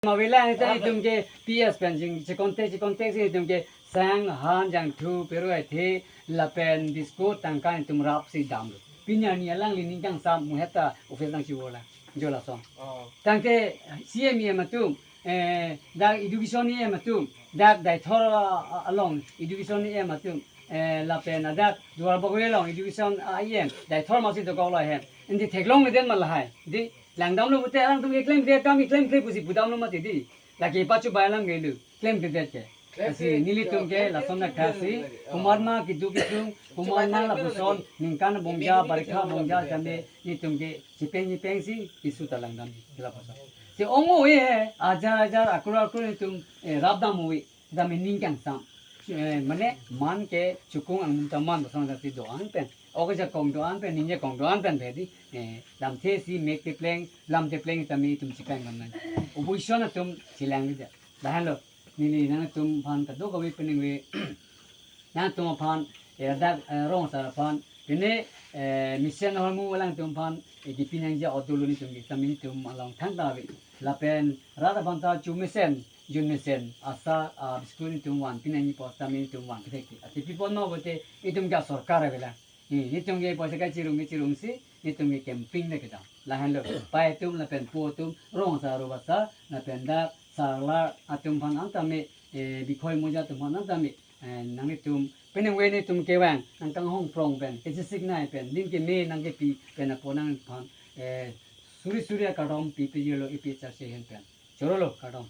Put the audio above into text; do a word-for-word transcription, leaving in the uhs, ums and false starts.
Mavela ita itum ke P S pen jing chekonte chekonte si itum ke sang han jangthu peru aithe lapen biscuit tangka itum rap si damlo. Pini arni alangli ning kangsam muheta office nangchivolang. Jo lason. Oh. Tangte C M E M atum, eh, dak education E M atum, dak Deithor, ah, along education E M atum, eh, lapen adak Duarbagori along education, ah, E M, Deithor masi dokok lo hem. Indi theklongledet ma lahai. Di langdamlo pute alangtum ke klemkle kam klemkle pusi pudamlo mati di. Lake pachu bailam gelu. Klemkledet ke. Lasi nelitum ke lason na kasi, komatma keduk kidung, komatma lapuson, ningkan bongja, barikha bongja, tame nelitum ke chipeng chipeng si isu ta langdam lapuson. Si ong-e he, ajar ajar akur akur nelitum, eh, rapdam-e, tame ning kangsam. Eh, mane man ke chukung angdung ta man lason ta si do-an pen. Oke jakong do-an pen, ningje kong do-an pen bedi, eh, lamthe si mek tepleng, lam tepleng tame itum chipeng lam nang. Opposition atum chilang dia. Lahenlo, neli nangtum aphan kadokave peningve, nangtum aphan, eh, dak, eh, rong asar aphan, pine, eh, mesen ahormu alangtum aphan, eh, kipinangji auto lo nelitum ke, tame nelitum along thangta ave. Lapen rat aphan ta chu mesen, jun mesen, asar, ah, biscuit nelitum van, pinangji apot tame nelitum van kethek. Ati pipon ma bote, itum ke sorkar avelang. Ni, nelitum ke poisa kachirung kachirung si, nelitum ke camping le kedam. Lahenlo, pai atum lapen po atum, rong asar ro asar, lapen dak, sarlar atum aphan an tame, eh, bikhoi moja atum aphan an tame, eh, nanglitum, peningve nelitum kevang, nangkanghong prong pen, kachesik nai pen, lim keme nangkepi pen apo nangphan, eh, suri suri akardom pi pejirlo A P H L C ahin pen. Chorolo, kardom.